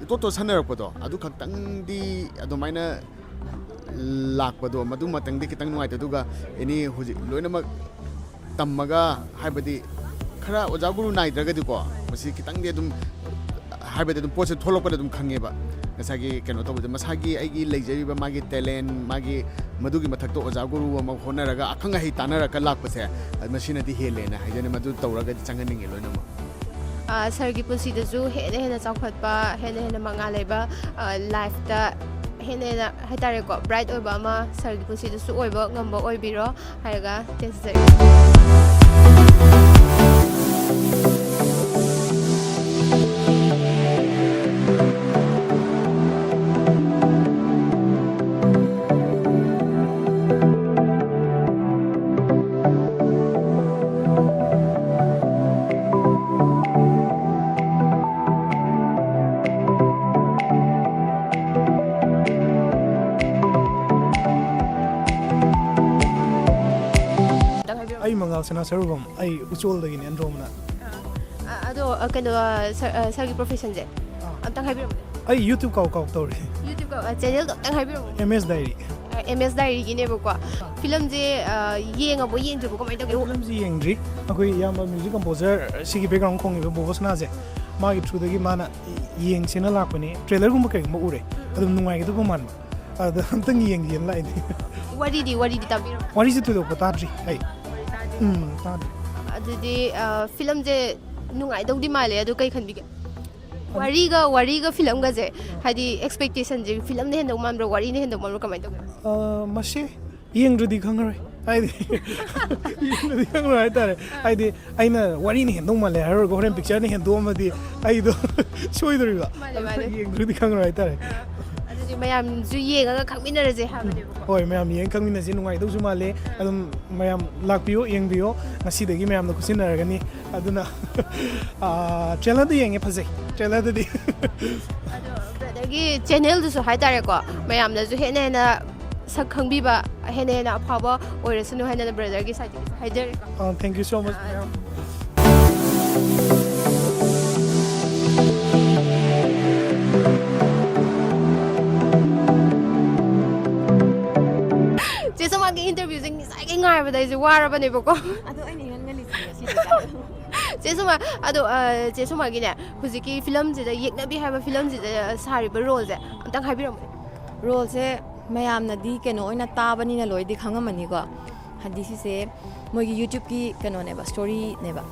ꯏꯇꯣꯠ ꯇꯣꯠꯁꯟꯅꯔꯛꯄꯗꯣ, ꯑꯗꯨ ꯈꯛꯇꯪꯗꯤ ꯑꯗꯨꯃꯥꯏꯅ ꯂꯥꯛꯄꯗꯣ, ꯃꯗꯨꯃꯇꯪꯗꯤ ꯈꯤꯇꯪ ꯅꯨꯡꯉꯥꯏꯇꯦ꯫ ꯑꯗꯨꯒ ꯑꯦꯅꯤ ꯍꯧꯖꯤꯛ ꯂꯣꯏꯅꯃꯛ ꯇꯝꯃꯒ, ꯍꯥꯏꯕꯗꯤ ꯈꯔ ꯑꯣꯖꯥ ꯒꯨꯔꯨ ꯅꯥꯏꯗ꯭ꯔꯒꯗꯤꯀꯣ, ꯃꯁꯤ ꯈꯤꯇꯪꯗꯤ ꯑꯗꯨꯝ, ꯍꯥꯏꯕꯗꯤ ꯑꯗꯨꯝ ꯄꯣꯠꯁꯦ ꯊꯣꯛꯂꯛꯄꯗ ꯑꯗꯨꯝ ꯈꯪꯉꯦꯕ꯫ ꯉꯁꯥꯏꯒꯤ ꯀꯩꯅꯣ ꯇꯧꯕꯗ, ꯃꯁꯥꯒꯤ ꯑꯩꯒꯤ ꯂꯩꯖꯔꯤꯕ ꯃꯥꯒꯤ ꯇꯦꯂꯦꯟ, ꯃꯥꯒꯤ ꯃꯗꯨꯒꯤ ꯃꯊꯛꯇ ꯑꯣꯖꯥ ꯒꯨꯔꯨ ꯑꯃ ꯍꯣꯠꯅꯔꯒ, ꯑꯈꯪ ꯑꯍꯩ ꯇꯥꯟꯅꯔꯒ ꯂꯥꯛꯄꯁꯦ, ꯃꯁꯤꯅꯗꯤ ꯍꯦꯜꯂꯦꯅ ꯍꯥꯏꯖꯅꯤꯡꯉꯤ꯫ ꯃꯗꯨ ꯇꯧꯔꯒꯗꯤ ꯆꯪꯍꯟꯅꯤꯡꯉꯦ ꯂꯣꯏꯅꯃꯛ꯫ ꯑ, ꯁꯥꯔꯒꯤ ꯄꯨꯟꯁꯤꯗꯁꯨ ꯍꯦꯟꯅ ꯍꯦꯟꯅ ꯆꯥꯎꯈꯠꯄ, ꯍꯦꯟꯅ ꯍꯦꯟꯅ ꯃꯉꯥꯜ ꯂꯩꯕ, ꯑ, ꯂꯥꯏꯐꯇ ꯍꯦꯟꯅ ꯍꯦꯟꯅ, ꯍꯥꯏꯇꯥꯔꯦꯀꯣ, ꯕ꯭ꯔꯥꯏꯠ ꯑꯣꯏꯕ ꯑꯃ ꯁꯥꯔꯒꯤ ꯄꯨꯟꯁꯤꯗꯁꯨ ꯑꯣꯏꯕ ꯉꯝꯕ ꯑꯣꯏꯕꯤꯔꯣ ꯍꯥꯏꯔꯒ ꯇꯦꯟꯖꯔꯤ꯫ ꯑꯩ ꯃꯉꯥꯜ ꯁꯅꯥ ꯁꯔꯨꯕꯝ, ꯑꯩ ꯎꯆꯣꯜꯗꯒꯤꯅꯦ, ꯑꯟꯗ꯭ꯔꯣꯝꯅ꯫ ꯑ, ꯑꯗꯣ, ꯑ, ꯀꯩꯅꯣ, ꯑ, ꯁꯥꯔ, ꯑ, ꯁꯥꯔꯒꯤ ꯄ꯭ꯔꯣꯐꯦꯁꯟꯁꯦ ꯑꯥ꯫ ꯑꯝꯇꯪ ꯍꯥꯏꯕꯤꯔꯝꯃꯨꯅꯦ꯫ ꯑꯩ YouTube ꯀꯥꯎ ꯀꯥꯎ ꯇꯧꯔꯤ꯫ YouTube ꯀꯥꯎ, ꯑ, ꯆꯦꯅꯦꯜꯗꯣ ꯑꯝꯇꯪ ꯍꯥꯏꯕꯤꯔꯝꯃꯨꯅꯦ꯫ ꯑꯦꯝ ꯑꯦꯁ ꯗꯥꯏꯔꯤ꯫ ꯑ, ꯑꯦꯝ ꯑꯦꯁ ꯗꯥꯏꯔꯤꯒꯤꯅꯦꯕꯀꯣ꯫ ꯐꯤꯂꯝꯁꯦ, ꯑ, ꯌꯦꯡꯉꯕꯣ, ꯌꯦꯡꯗ꯭ꯔꯤꯕꯣ, ꯀꯃꯥꯏꯅ ꯇꯧꯒꯦ? ꯑꯩ ꯐꯤꯂꯝꯁꯤ ꯌꯦꯡꯗ꯭ꯔꯤ꯫ ꯑꯩꯈꯣꯏ ꯏꯌꯥꯝꯕ ꯃ꯭ꯌꯨꯖꯤꯛ ꯀꯝꯄꯣꯖꯔ, ꯁꯤꯒꯤ ꯕꯦꯛꯒ꯭ꯔꯥꯎꯟ ꯈꯣꯡꯉꯤꯕ ꯕꯣꯕꯣꯁꯅꯥꯁꯦ, ꯃꯥꯒꯤ ꯊ꯭ꯔꯨꯗꯒꯤ ꯃꯥꯅ ꯌꯦꯡꯁꯦꯅ ꯂꯥꯛꯄꯅꯤ꯫ ꯇ꯭ꯔꯦꯂꯔꯒꯨꯝꯕ ꯀꯩꯒꯨꯝꯕ ꯎꯔꯦ, ꯑꯗꯨꯝ ꯅꯨꯡꯉꯥꯏꯒꯗꯕ ꯃꯥꯟꯕ꯫ ꯑꯗ ꯑꯝꯇꯪ ꯌꯦꯡꯒꯦꯅ ꯂꯥꯛꯏꯅꯦ꯫ ꯋꯥꯔꯤꯗꯤ, ꯋꯥꯔꯤꯗꯤ ꯇꯥꯕꯤꯔꯕꯣ? ꯋꯥꯔꯤꯁꯦ ꯊꯣꯏꯗꯣꯛꯄ ꯇꯥꯗ꯭ꯔꯤ ꯑꯩ꯫ ꯎꯝ, ꯇꯥꯗ꯭ꯔꯤ꯫ ꯑꯗꯨꯗꯤ, ꯑ, ꯐꯤꯂꯝꯁꯦ ꯅꯨꯡꯉꯥꯏꯗꯧꯗꯤ ꯃꯥꯜꯂꯦ, ꯑꯗꯨ ꯀꯩ ꯈꯟꯕꯤꯒꯦ? ꯋꯥꯔꯤꯒ, ꯋꯥꯔꯤꯒ ꯐꯤꯂꯝꯒꯁꯦ, ꯍꯥꯏꯗꯤ ꯑꯦꯛꯁꯄꯦꯛꯇꯦꯁꯟꯁꯦ ꯐꯤꯂꯝꯅ ꯍꯦꯟꯗꯧ ꯃꯥꯟꯕ꯭ꯔꯣ, ꯋꯥꯔꯤꯅ ꯍꯦꯟꯗꯧ ꯃꯥꯟꯕ꯭ꯔꯣ, ꯀꯃꯥꯏꯅ ꯇꯧꯒꯦ? ꯑ, ꯃꯁꯤ ꯌꯦꯡꯗ꯭ꯔꯗꯤ ꯈꯪꯉꯔꯣꯏ꯫ ꯍꯥꯏꯗꯤ ꯌꯦꯡꯗ꯭ꯔꯗꯤ ꯈꯪꯉꯔꯣꯏ ꯍꯥꯏꯇꯥꯔꯦ꯫ ꯍꯥꯏꯗꯤ ꯑꯩꯅ ꯋꯥꯔꯤꯅ ꯍꯦꯟꯗꯧ ꯃꯥꯜꯂꯦ ꯍꯥꯏꯔꯨꯔꯒ ꯍꯣꯔꯦꯟ ꯄꯤꯛꯆꯔꯅ ꯍꯦꯟꯗꯣꯛꯑꯝꯃꯗꯤ ꯑꯩꯗꯣ ꯁꯣꯏꯗꯣꯔꯤꯕ꯫ ꯃꯥꯅꯦ, ꯃꯥꯅꯦ꯫ ꯑꯗꯨꯅ ꯌꯦꯡꯗ꯭ꯔꯗꯤ ꯈꯪꯉꯔꯣꯏ ꯍꯥꯏꯇꯥꯔꯦ꯫ ꯑꯗꯨꯗꯤ ꯃꯌꯥꯝꯁꯨ ꯌꯦꯡꯉꯒ ꯈꯪꯃꯤꯟꯅꯔꯁꯦ ꯍꯥꯏꯕꯅꯦꯕꯀꯣ꯫ ꯍꯣꯏ, ꯃꯌꯥꯝ ꯌꯦꯡ ꯈꯪꯃꯤꯟꯅꯁꯤ, ꯅꯨꯡꯉꯥꯏꯗꯧꯁꯨ ꯃꯥꯜꯂꯦ꯫ ꯑꯗꯨꯝ ꯃꯌꯥꯝ ꯂꯥꯛꯄꯤꯌꯣ, ꯌꯦꯡꯕꯤꯌꯣ꯫ ꯉꯁꯤꯗꯒꯤ ꯃꯌꯥꯝꯅ ꯈꯨꯠꯁꯤꯟꯅꯔꯒꯅꯤ꯫ ꯑꯗꯨꯅ ꯇ꯭ꯔꯦꯂꯔꯗ ꯌꯦꯡꯉꯦ, ꯐꯖꯩ ꯇ꯭ꯔꯦꯂꯔꯗꯗꯤ꯫ ꯑꯗꯣ ꯕ꯭ꯔꯗꯔꯒꯤ ꯆꯦꯅꯦꯜꯗꯨꯁꯨ ꯍꯥꯏꯇꯥꯔꯦꯀꯣ, ꯃꯌꯥꯝꯅꯁꯨ ꯍꯦꯟꯅ ꯍꯦꯟꯅ ꯁꯛ ꯈꯪꯕꯤꯕ, ꯍꯦꯟꯅ ꯍꯦꯟꯅ ꯑꯐꯥꯎꯕ ꯑꯣꯏꯔꯁꯅꯨ ꯍꯥꯏꯅ ꯕ꯭ꯔꯗꯔꯒꯤ ꯁꯥꯏꯠꯇꯒꯤꯁꯨ ꯍꯥꯏꯖꯔꯤꯀꯣ꯫ ꯑ, thank you so much, ma'am꯫ ꯆꯦ ꯁꯣꯃꯥꯒꯤ ꯏꯟꯇꯔꯚꯤꯌꯨꯁꯦ ꯉꯁꯥꯏꯒꯤ ꯉꯥꯏꯕꯗ ꯑꯩꯁꯦ ꯋꯥꯔꯕꯅꯦꯕꯀꯣ꯫ ꯑꯗꯣ ꯑꯩꯅ ꯏꯍꯟꯒꯅꯤꯁꯦ ꯉꯁꯤꯗꯤ꯫ ꯆꯦ ꯁꯣꯃꯥ, ꯑꯗꯣ ꯑ, ꯆꯦ ꯁꯣꯃꯥꯒꯤꯅꯦ, ꯍꯧꯖꯤꯛꯀꯤ ꯐꯤꯂꯝꯁꯤꯗ, ꯌꯦꯛꯅꯕꯤ ꯍꯥꯏꯕ ꯐꯤꯂꯝꯁꯤꯗ ꯁꯥꯔꯤꯕ ꯔꯣꯜꯁꯦ ꯑꯝꯇꯪ ꯍꯥꯏꯕꯤꯔꯝꯃꯨꯅꯦ꯫ ꯔꯣꯜꯁꯦ ꯃꯌꯥꯝꯅꯗꯤ ꯀꯩꯅꯣ ꯑꯣꯏꯅ ꯇꯥꯕꯅꯤꯅ ꯂꯣꯏꯗꯤ ꯈꯪꯉꯝꯃꯅꯤꯀꯣ꯫ ꯍꯥꯏꯗꯤ ꯁꯤꯁꯦ ꯃꯣꯏꯒꯤ ꯌꯨꯇ꯭ꯌꯨꯕꯀꯤ ꯀꯩꯅꯣꯅꯦꯕ, ꯁ꯭ꯇꯣꯔꯤꯅꯦꯕ꯫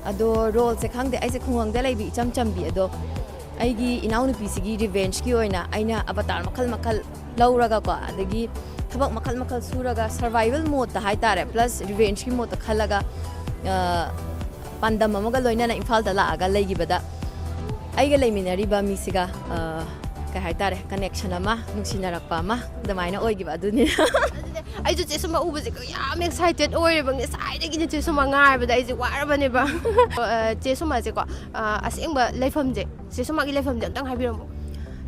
ꯑꯗꯣ ꯔꯣꯜꯁꯦ ꯈꯪꯗꯦ, ꯑꯩꯁꯦ ꯈꯨꯡꯒꯪꯗ ꯂꯩꯕꯤ ꯏꯆꯝ ꯆꯝꯕꯤ, ꯑꯗꯣ ꯑꯩꯒꯤ ꯏꯅꯥꯎꯅꯨꯄꯤꯁꯤꯒꯤ ꯔꯤꯚꯦꯟꯖꯀꯤ ꯑꯣꯏꯅ ꯑꯩꯅ ꯑꯕꯇꯥꯔ ꯃꯈꯜ ꯃꯈꯜ ꯂꯧꯔꯒꯀꯣ, ꯑꯗꯒꯤ ꯊꯕꯛ ꯃꯈꯜ ꯃꯈꯜ ꯁꯨꯔꯒ ꯁꯔꯚꯥꯏꯚꯦꯜ ꯃꯣꯠꯇ ꯍꯥꯏꯇꯥꯔꯦ, ꯄ꯭ꯂꯁ ꯔꯤꯚꯦꯟꯖꯀꯤ ꯃꯣꯠꯇ ꯈꯜꯂꯒ, ꯑ, ꯄꯥꯟꯗꯝ ꯑꯃꯒ ꯂꯣꯏꯅꯅ ꯏꯝꯐꯥꯜꯗ ꯂꯥꯛꯑꯒ ꯂꯩꯈꯤꯕꯗ ꯑꯩꯒ ꯂꯩꯃꯤꯟꯅꯔꯤꯕ ꯃꯤꯁꯤꯒ, ꯑ, ꯀꯩ ꯍꯥꯏꯇꯥꯔꯦ, ꯀꯅꯦꯛꯁꯟ ꯑꯃ, ꯅꯨꯡꯁꯤꯅꯔꯛꯄ ꯑꯃ ꯑꯗꯨꯃꯥꯏꯅ ꯑꯣꯏꯈꯤꯕ ꯑꯗꯨꯅꯤ꯫ ꯑꯗꯨꯅꯦ, ꯑꯩꯁꯨ ꯆꯦ ꯁꯣꯃꯥ ꯎꯕꯁꯦ ꯌꯥꯝ ꯑꯦꯛꯁꯥꯏꯇꯦꯠ ꯑꯣꯏꯔꯦꯕ, ꯉꯁꯥꯏꯗꯒꯤꯅꯦ ꯆꯦ ꯁꯣꯃꯥ ꯉꯥꯏꯕꯗ ꯑꯩꯁꯦ ꯋꯥꯔꯕꯅꯦꯕ꯫ ꯑ, ꯆꯦ ꯁꯣꯃꯥꯁꯦꯀꯣ, ꯑ, ꯑꯁꯦꯡꯕ ꯂꯩꯐꯝꯁꯦ, ꯆꯦ ꯁꯣꯃꯥꯒꯤ ꯂꯩꯐꯝꯁꯦ ꯑꯝꯇꯪ ꯍꯥꯏꯕꯤꯔꯝꯃꯣ꯫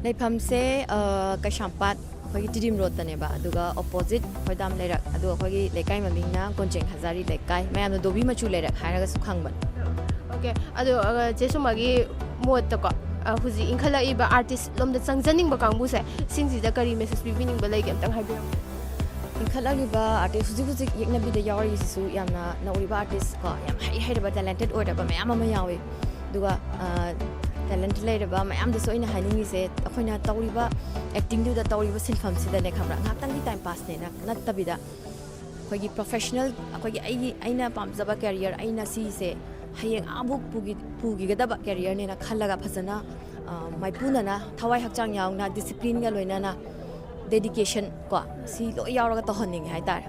ꯂꯩꯐꯝꯁꯦ, ꯑ, ꯀꯩꯁꯥꯝꯄꯥꯠ, ꯑꯩꯈꯣꯏꯒꯤ ꯇꯤꯗꯤꯝ ꯔꯣꯗꯇꯅꯦꯕ, ꯑꯗꯨꯒ ꯑꯣꯄꯣꯖꯤꯠ ꯈꯣꯏꯗꯥꯝ ꯂꯩꯔꯛ, ꯑꯗꯨꯒ ꯑꯩꯈꯣꯏꯒꯤ ꯂꯩꯀꯥꯏ ꯃꯃꯤꯡꯅ ꯀꯣꯟꯖꯦꯡ ꯍꯖꯥꯔꯤ ꯂꯩꯀꯥꯏ, ꯃꯌꯥꯝꯅ ꯗꯣꯕꯤ ꯃꯆꯨ ꯂꯩꯔꯛ ꯍꯥꯏꯔꯒꯁꯨ ꯈꯪꯕꯅꯦ꯫ ꯑꯣꯀꯦ, ꯑꯗꯣ, ꯑ, ꯆꯦ ꯁꯣꯃꯥꯒꯤ ꯃꯣꯠꯇꯀꯣ, ꯑ, ꯍꯧꯖꯤꯛ ꯏꯟꯈꯠꯂꯛꯏꯕ ꯑꯥꯔꯇꯤꯁ ꯂꯣꯝꯗ ꯆꯪꯖꯅꯤꯡꯕ ꯀꯥꯡꯕꯨꯁꯦ, ꯁꯤꯡꯁꯤꯗ ꯀꯔꯤ ꯃꯦꯁꯦꯖ ꯄꯤꯕꯤꯅꯤꯡꯕ ꯂꯩꯒꯦ, ꯑꯝꯇꯪ ꯍꯥꯏꯕꯤꯔꯝꯃꯣ꯫ ꯏꯟꯈꯠꯂꯛꯂꯤꯕ ꯑꯥꯔꯇꯤꯁ, ꯍꯧꯖꯤꯛ ꯍꯧꯖꯤꯛ ꯌꯦꯛꯅꯕꯤꯗ ꯌꯥꯎꯔꯤꯁꯤꯁꯨ ꯌꯥꯝꯅ ꯅꯧꯔꯤꯕ ꯑꯥꯔꯇꯤꯁ ꯀꯣ, ꯌꯥꯝ ꯍꯩ ꯍꯩꯔꯕ, ꯇꯦꯂꯦꯟꯇꯦꯠ ꯑꯣꯏꯔꯕ ꯃꯌꯥꯝ ꯑꯃ ꯌꯥꯎꯏ꯫ ꯑꯗꯨꯒ, ꯑ, ꯇꯦꯂꯦꯟꯠ ꯂꯩꯔꯕ ꯃꯌꯥꯝꯗꯁꯨ ꯑꯩꯅ ꯍꯥꯏꯅꯤꯡꯉꯤꯁꯦ, ꯑꯩꯈꯣꯏꯅ ꯇꯧꯔꯤꯕ ꯑꯦꯛꯇꯤꯡꯗꯨꯗ, ꯇꯧꯔꯤꯕ ꯁꯤꯟꯐꯝꯁꯤꯗꯅꯦ, ꯈꯪꯕ꯭ꯔꯥ, ꯉꯥꯏꯍꯥꯛꯇꯪꯒꯤ ꯇꯥꯏꯝ ꯄꯥꯁꯅꯦꯅ ꯅꯠꯇꯕꯤꯗ, ꯑꯩꯈꯣꯏꯒꯤ ꯄ꯭ꯔꯣꯐꯦꯁꯅꯦꯜ, ꯑꯩꯈꯣꯏꯒꯤ, ꯑꯩꯒꯤ, ꯑꯩꯅ ꯄꯥꯝꯖꯕ ꯀꯦꯔꯤꯌꯔ, ꯑꯩꯅ ꯁꯤꯁꯦ ꯍꯌꯦꯡ ꯑꯥꯕꯨꯛ ꯄꯨꯒꯤ-, ꯄꯨꯈꯤꯒꯗꯕ ꯀꯦꯔꯤꯌꯔꯅꯦꯅ ꯈꯜꯂꯒ ꯐꯖꯅ, ꯑ, ꯃꯥꯏꯄꯨꯅꯅ, ꯊꯋꯥꯏ ꯍꯛꯆꯥꯡ ꯌꯥꯎꯅ, ꯗꯤꯁꯤꯄ꯭ꯂꯤꯟꯒ ꯂꯣꯏꯅꯅ, ꯗꯦꯗꯤꯀꯦꯁꯟ ꯀꯣ, ꯁꯤ ꯂꯣꯏ ꯌꯥꯎꯔꯒ ꯇꯧꯍꯟꯅꯤꯡꯉꯦ ꯍꯥꯏꯇꯥꯔꯦ꯫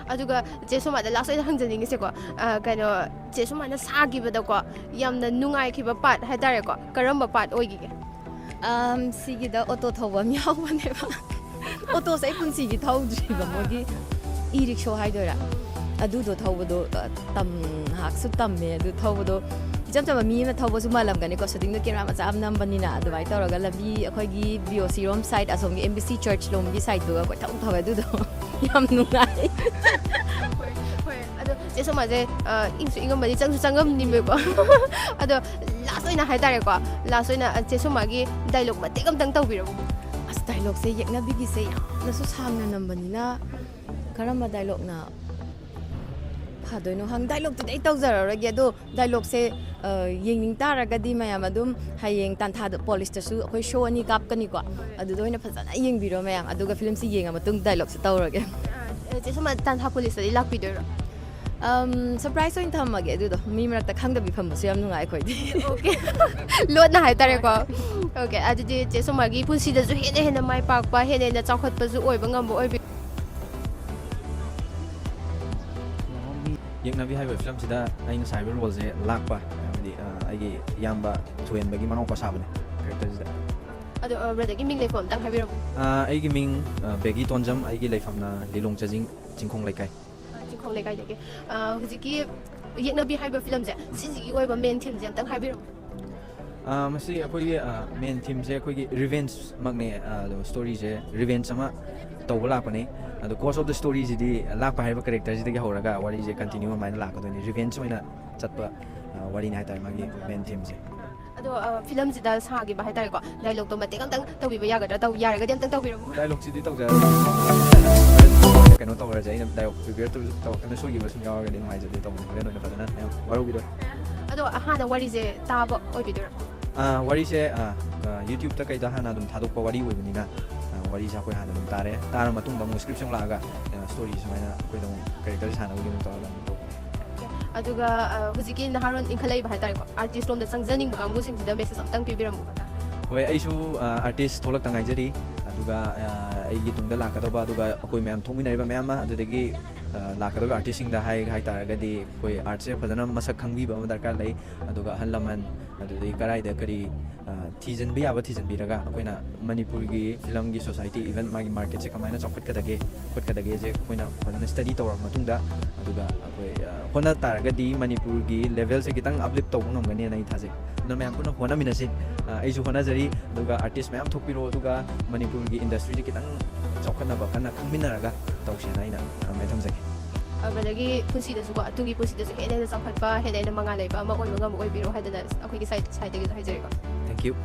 ꯑꯗꯨꯒ ꯆꯦ ꯁꯣꯃꯥꯗ ꯂꯥꯁ ꯑꯣꯏꯅ ꯍꯪꯖꯅꯤꯡꯉꯤꯁꯦꯀꯣ, ꯑ, ꯀꯩꯅꯣ, ꯆꯦ ꯁꯣꯃꯥꯅ ꯁꯥꯈꯤꯕꯗꯀꯣ, ꯌꯥꯝꯅ ꯅꯨꯡꯉꯥꯏꯈꯤꯕ ꯄꯥꯔꯠ ꯍꯥꯏꯇꯥꯔꯦꯀꯣ, ꯀꯔꯝꯕ ꯄꯥꯔꯠ ꯑꯣꯏꯈꯤꯒꯦ? ꯑꯝ, ꯁꯤꯒꯤꯗ ꯑꯣꯇꯣ ꯊꯧꯕ ꯑꯃ ꯌꯥꯎꯕꯅꯦꯕ꯫ ꯑꯣꯇꯣꯁꯦ ꯑꯩ ꯄꯨꯟꯁꯤꯒꯤ ꯊꯧꯗ꯭ꯔꯤꯕ, ꯃꯣꯏꯒꯤ ꯏ ꯔꯤꯛꯁꯣ ꯍꯥꯏꯗꯣꯏꯔꯥ, ꯑꯗꯨꯗꯣ ꯊꯧꯕꯗꯣ, ꯑ, ꯇꯝ ꯉꯥꯏꯍꯥꯛꯁꯨ ꯇꯝꯃꯦ꯫ ꯑꯗꯨ ꯊꯧꯕꯗꯣ ꯏꯆꯝ ꯆꯝꯕ ꯃꯤ ꯑꯃ ꯊꯧꯕꯁꯨ ꯃꯥꯜꯂꯝꯒꯅꯤꯀꯣ, ꯁꯨꯇꯤꯡꯗꯣ ꯀꯦꯃꯦꯔꯥ ꯃꯆꯥ ꯑꯃ ꯅꯝꯕꯅꯤꯅ꯫ ꯑꯗꯨꯃꯥꯏꯅ ꯇꯧꯔꯒ ꯂꯝꯕꯤ ꯑꯩꯈꯣꯏꯒꯤ ꯕꯤ ꯑꯣ ꯁꯤ ꯔꯣꯝ ꯁꯥꯏꯠ, ꯑꯁꯣꯝꯒꯤ ꯑꯦꯝ ꯕꯤ ꯁꯤ ꯆꯔꯆ ꯂꯣꯝꯒꯤ ꯁꯥꯏꯠꯇꯨꯒ ꯀꯣꯏꯊꯧ ꯊꯧꯋꯦ꯫ ꯑꯗꯨꯗꯣ ꯌꯥꯝ ꯅꯨꯡꯉꯥꯏ꯫ ꯍꯣꯏ, ꯍꯣꯏ꯫ ꯑꯗꯣ ꯆꯦ ꯁꯣꯃꯥꯁꯦ, ꯑ, ꯏꯪꯁꯨ ꯏꯪꯉꯝꯃꯅꯤ, ꯆꯪꯁꯨ ꯆꯪꯉꯝꯅꯤꯕꯀꯣ꯫ ꯑꯗꯣ ꯂꯥꯁ ꯑꯣꯏꯅ ꯍꯥꯏꯇꯥꯔꯦꯀꯣ, ꯂꯥꯁ ꯑꯣꯏꯅ, ꯑ, ꯆꯦ ꯁꯣꯃꯥꯒꯤ ꯗꯥꯏꯂꯣꯛ ꯃꯇꯦꯛ ꯑꯝꯇꯪ ꯇꯧꯕꯤꯔꯛꯎ꯫ ꯑꯁ, ꯗꯥꯏꯂꯣꯛꯁꯦ ꯌꯦꯛꯅꯕꯤꯒꯤꯁꯦ ꯌꯥꯝꯅꯁꯨ ꯁꯥꯡꯅ ꯅꯝꯕꯅꯤꯅ ꯀꯔꯝꯕ ꯗꯥꯏꯂꯣꯛꯅ ꯐꯗꯣꯏꯅꯣ ꯈꯪ-, ꯗꯥꯏꯂꯣꯛꯇꯨꯗꯤ ꯑꯩ ꯇꯧꯖꯔꯔꯣꯏꯒꯦ꯫ ꯑꯗꯣ ꯗꯥꯏꯂꯣꯛꯁꯦ, ꯑ, ꯌꯦꯡꯅꯤꯡ ꯇꯥꯔꯒꯗꯤ ꯃꯌꯥꯝ ꯑꯗꯨꯝ ꯍꯌꯦꯡ ꯇꯥꯟꯊꯥꯗ ꯄꯣꯂꯤꯁꯇꯁꯨ ꯑꯩꯈꯣꯏ ꯁꯣ ꯑꯅꯤ ꯀꯥꯞꯀꯅꯤꯀꯣ, ꯑꯗꯨꯗ ꯑꯣꯏꯅ ꯐꯖꯅ ꯌꯦꯡꯕꯤꯔꯣ ꯃꯌꯥꯝ, ꯑꯗꯨꯒ ꯐꯤꯂꯝꯁꯤ ꯌꯦꯡꯉ ꯃꯇꯨꯡ ꯗꯥꯏꯂꯣꯛꯁꯦ ꯇꯧꯔꯒꯦ꯫ ꯑ, ꯆꯦ ꯁꯣꯃꯥ ꯇꯥꯟꯊꯥ ꯄꯣꯂꯤꯁꯇꯗꯤ ꯂꯥꯛꯄꯤꯗꯣꯏꯔꯣ? ꯁꯔꯄ꯭ꯔꯥꯏꯁ ꯑꯣꯏꯅ ꯊꯝꯃꯒꯦ꯫ ꯑꯗꯨꯗꯣ ꯃꯤ ꯃꯔꯛꯇ ꯈꯪꯗꯕꯤ ꯐꯝꯕꯁꯨ ꯌꯥꯝ ꯅꯨꯡꯉꯥꯏ ꯑꯩꯈꯣꯏꯗꯤ꯫ ꯑꯣꯀꯦ꯫ ꯂꯣꯠꯅ ꯍꯥꯏꯇꯥꯔꯦꯀꯣ꯫ ꯑꯣꯀꯦ, ꯑꯗꯨꯗꯤ ꯆꯦ ꯁꯣꯃꯥꯒꯤ ꯄꯨꯟꯁꯤꯗꯁꯨ ꯍꯦꯟꯅ ꯍꯦꯟꯅ ꯃꯥꯏ ꯄꯥꯛꯄ, ꯍꯦꯟꯅ ꯍꯦꯟꯅ ꯆꯥꯎꯈꯠꯄꯁꯨ ꯑꯣꯏꯕ ꯉꯝꯕ ꯑꯣꯏꯕꯤꯌꯨ꯫ ꯌꯦꯛꯅꯕꯤ ꯍꯥꯏꯕ ꯐꯤꯂꯝꯁꯤꯗ ꯑꯩꯅ ꯁꯥꯔꯤꯕ ꯔꯣꯜꯁꯦ ꯂꯥꯛꯄ, ꯍꯥꯏꯕꯗꯤ, ꯑ, ꯑꯩꯒꯤ ꯏꯌꯥꯝꯕ ꯊꯣꯏꯍꯦꯟꯕꯒꯤ ꯃꯅꯥꯎꯄꯥ ꯁꯥꯕꯅꯦ ꯀꯦꯔꯦꯛꯇꯔꯁꯤꯗ꯫ ꯑꯗꯣ, ꯑ, ꯕ꯭ꯔꯗꯔꯒꯤ ꯃꯤꯡ ꯂꯩꯐꯝ ꯑꯝꯇꯪ ꯍꯥꯏꯕꯤꯔꯝꯃꯨ꯫ ꯑ, ꯑꯩꯒꯤ ꯃꯤꯡ, ꯑ, ꯕꯦꯒꯤ ꯇꯣꯟꯖꯝ, ꯑꯩꯒꯤ ꯂꯩꯐꯝꯅ ꯂꯤꯂꯣꯡ ꯆꯥꯖꯤꯡ ꯆꯤꯡꯈꯣꯡ ꯂꯩꯀꯥꯏ꯫ ꯑ, ꯆꯤꯡꯈꯣꯡ ꯂꯩꯀꯥꯏꯗꯒꯤ꯫ ꯑ, ꯍꯧꯖꯤꯛꯀꯤ ꯌꯦꯛꯅꯕꯤ ꯍꯥꯏꯕ ꯐꯤꯂꯝꯁꯦ, ꯁꯤꯁꯤꯒꯤ ꯑꯣꯏꯕ ꯃꯦꯟ ꯊꯤꯝꯁꯦ ꯑꯝꯇꯪ ꯍꯥꯏꯕꯤꯔꯝꯃꯨ꯫ ꯑ, ꯃꯁꯤ ꯑꯩꯈꯣꯏꯒꯤ, ꯑ, ꯃꯦꯟ ꯊꯤꯝꯁꯦ ꯑꯩꯈꯣꯏꯒꯤ ꯔꯤꯚꯦꯟꯖꯃꯛꯅꯦ꯫ ꯑ, ꯑꯗꯣ ꯁ꯭ꯇꯣꯔꯤꯁꯦ ꯔꯤꯚꯦꯟꯖ ꯑꯃ ꯇꯧꯕ ꯂꯥꯛꯄꯅꯦ꯫ ꯑꯗꯣ ꯀꯣꯔꯁ ꯑꯣꯐ ꯗ ꯁ꯭ꯇꯣꯔꯤꯁꯤꯗꯤ ꯂꯥꯛꯄ ꯍꯥꯏꯔꯤꯕ ꯀꯦꯔꯦꯛꯇꯔꯁꯤꯗꯒꯤ ꯍꯧꯔꯒ ꯋꯥꯔꯤꯁꯦ ꯀꯟꯇꯤꯅ꯭ꯌꯨ ꯑꯗꯨꯃꯥꯏꯅ ꯂꯥꯛꯀꯗꯣꯏꯅꯤ꯫ ꯔꯤꯚꯦꯟꯖ ꯑꯣꯏꯅ ꯆꯠꯄ, ꯑ, ꯋꯥꯔꯤꯅꯤ ꯍꯥꯏꯇꯥꯔꯦ ꯃꯥꯒꯤ ꯃꯦꯟ ꯊꯤꯝꯁꯦ꯫ ꯑꯗꯣ, ꯑ, ꯐꯤꯂꯝꯁꯤꯗ ꯁꯥꯈꯤꯕ ꯍꯥꯏꯇꯥꯔꯦꯀꯣ, ꯗꯥꯏꯂꯣꯛꯇꯣ ꯃꯇꯦꯛ ꯑꯝꯇꯪ ꯇꯧꯕꯤꯕ ꯌꯥꯒꯗ꯭ꯔꯥ? ꯇꯧ-, ꯌꯥꯔꯒꯗꯤ ꯑꯝꯇꯪ ꯇꯧꯕꯤꯔꯝꯃꯨ꯫ ꯗꯥꯏꯂꯣꯛꯁꯤꯗꯤ ꯇꯧꯖꯔꯔꯣꯏ꯫ ꯀꯩꯅꯣ ꯇꯧꯔꯁꯦ, ꯑꯩꯅ ꯗꯥꯏꯂꯣꯛ ꯄ꯭ꯔꯤꯄꯦꯌꯔ ꯇꯧꯔꯁꯨ ꯇꯧꯔꯛꯀꯅ ꯁꯣꯏꯈꯤꯕ ꯁꯨꯝ ꯌꯥꯎꯔꯒꯗꯤ ꯅꯨꯡꯉꯥꯏꯖꯗꯦ ꯇꯧꯕꯅꯤ꯫ ꯍꯣꯔꯦꯟ ꯑꯣꯏꯅ ꯐꯖꯅ ꯃꯌꯥꯝ ꯋꯥꯔꯧꯕꯤꯔꯣꯏ꯫ ꯑꯗꯣ ꯍꯥꯟꯅ ꯋꯥꯔꯤꯁꯦ ꯇꯥꯕ ꯑꯣꯏꯕꯤꯗꯣꯏꯔꯥ? ꯑ, ꯋꯥꯔꯤꯁꯦ, ꯑ, ꯑ, ꯌꯨꯇ꯭ꯌꯨꯕꯇ ꯀꯩꯗ ꯍꯥꯟꯅ ꯑꯗꯨꯝ ꯊꯥꯗꯣꯛꯄ ꯋꯥꯔꯤ ꯑꯣꯏꯕꯅꯤꯅ, ꯑ, ꯋꯥꯔꯤꯁꯦ ꯑꯩꯈꯣꯏ ꯍꯥꯟꯅ ꯑꯗꯨꯝ ꯇꯥꯔꯦ꯫ ꯇꯥꯔ ꯃꯇꯨꯡꯗ ꯑꯃꯨꯛ ꯁ꯭ꯀ꯭ꯔꯤꯞꯁꯦ ꯑꯃꯨꯛ ꯂꯥꯛꯑꯒ, ꯑ, ꯁ꯭ꯇꯣꯔꯤꯁꯦ ꯁꯨꯃꯥꯏꯅ ꯑꯩꯈꯣꯏꯗ ꯑꯃꯨꯛ ꯀꯦꯔꯦꯛꯇꯔꯁꯦ ꯁꯥꯟꯅꯕꯒꯤ ꯑꯃꯨꯛ ꯇꯧꯔꯒ ꯑꯃꯨꯛ ꯇꯧꯕꯅꯤ꯫ ꯑꯗꯨꯒ, ꯑ, ꯍꯧꯖꯤꯛꯀꯤ ꯅꯍꯥꯔꯣꯟ ꯏꯟꯈꯠꯂꯛꯏꯕ ꯍꯥꯏꯇꯥꯔꯦꯀꯣ, ꯑꯥꯔꯇꯤꯁ ꯂꯣꯝꯗ ꯆꯪꯖꯅꯤꯡꯕ ꯀꯥꯡꯕꯨꯁꯤꯡꯁꯤꯗ ꯃꯦꯁꯦꯖ ꯑꯝꯇꯪ ꯄꯤꯕꯤꯔꯝꯃꯨ꯫ ꯍꯣꯏ, ꯑꯩꯁꯨ, ꯑ, ꯑꯥꯔꯇꯤꯁ ꯊꯣꯛꯂꯛꯇ ꯉꯥꯏꯖꯔꯤ꯫ ꯑ, ꯑꯗꯨꯒ ꯑ, ꯑꯩꯒꯤ ꯇꯨꯡꯗ ꯂꯥꯛꯀꯗꯧꯕ, ꯑꯗꯨꯒ ꯑꯩꯈꯣꯏ ꯃꯌꯥꯝ ꯊꯣꯛꯃꯤꯟꯅꯔꯤꯕ ꯃꯌꯥꯝ ꯑꯃ, ꯑꯗꯨꯗꯒꯤ ꯑ, ꯂꯥꯛꯀꯗꯧꯔꯤꯕ ꯑꯥꯔꯇꯤꯁꯁꯤꯡꯗ ꯍꯥꯏ ꯍꯥꯏ ꯇꯥꯔꯒꯗꯤ, ꯑꯩꯈꯣꯏ ꯑꯥꯔꯠꯁꯦ ꯐꯖꯅ ꯃꯁꯛ ꯈꯪꯕꯤꯕ ꯑꯃ ꯗꯔꯀꯥꯔ ꯂꯩ꯫ ꯑꯗꯨꯒ ꯑꯍꯜ ꯂꯃꯟ, ꯑꯗꯨꯗꯒꯤ ꯀꯔꯥꯏꯗ ꯀꯔꯤ ꯑ, ꯊꯤꯖꯤꯟꯕ ꯌꯥꯕ ꯊꯤꯖꯤꯟꯕꯤꯔꯒ, ꯑꯩꯈꯣꯏꯅ ꯃꯅꯤꯄꯨꯔꯒꯤ ꯐꯤꯂꯝꯒꯤ ꯁꯣꯁꯥꯏꯇꯤ, ꯏꯚꯟ ꯃꯥꯒꯤ ꯃꯥꯔꯀꯦꯠꯁꯦ ꯀꯃꯥꯏꯅ ꯆꯥꯎꯈꯠꯀꯗꯒꯦ ꯈꯣꯠꯀꯗꯒꯦꯁꯦ ꯑꯩꯈꯣꯏꯅ ꯐꯖꯅ ꯁ꯭ꯇꯗꯤ ꯇꯧꯔꯕ ꯃꯇꯨꯡꯗ, ꯑꯗꯨꯒ ꯑꯩꯈꯣꯏ ꯑ, ꯍꯣꯠꯅ ꯇꯥꯔꯒꯗꯤ ꯃꯅꯤꯄꯨꯔꯒꯤ ꯂꯦꯚꯦꯜꯁꯦ ꯈꯤꯇꯪ ꯑꯞꯂꯤꯐ ꯇꯧꯕ ꯉꯝꯒꯅꯤꯅ ꯑꯩ ꯊꯥꯖꯩ꯫ ꯑꯗꯨꯅ ꯃꯌꯥꯝ ꯄꯨꯟꯅ ꯍꯣꯠꯅꯃꯤꯟꯅꯁꯤ꯫ ꯑ, ꯑꯩꯁꯨ ꯍꯣꯠꯅꯖꯔꯤ, ꯑꯗꯨꯒ ꯑꯥꯔꯇꯤꯁ ꯃꯌꯥꯝ ꯊꯣꯛꯄꯤꯔꯣ, ꯑꯗꯨꯒ ꯃꯅꯤꯄꯨꯔꯒꯤ ꯏꯟꯗꯁꯇ꯭ꯔꯤꯁꯦ ꯈꯤꯇꯪ ꯆꯥꯎꯈꯠꯅꯕ ꯀꯟꯅ ꯈꯪꯃꯤꯟꯅꯔꯒ ꯇꯧꯁꯦꯅ ꯑꯩꯅ ꯑꯗꯨꯃꯥꯏꯅ ꯊꯝꯖꯒꯦ꯫ ꯑꯗꯒꯤ ꯄꯨꯟꯁꯤꯗꯁꯨꯀꯣ, ꯑꯗꯨꯒꯤ ꯄꯨꯟꯁꯤꯗꯁꯨ ꯍꯦꯟꯅ ꯍꯦꯟꯅ ꯆꯥꯎꯈꯠꯄ, ꯍꯦꯟꯅ ꯍꯦꯟꯅ ꯃꯉꯥꯜ ꯂꯩꯕ ꯑꯃ ꯑꯣꯏꯕ ꯉꯝꯕ ꯑꯣꯏꯕꯤꯔꯣ ꯍꯥꯏꯗꯅ ꯑꯩꯈꯣꯏꯒꯤ ꯁꯥꯏꯠ ꯁꯥꯏꯠꯇꯒꯤꯁꯨ ꯍꯥꯏꯖꯔꯤꯀꯣ꯫ Thank you.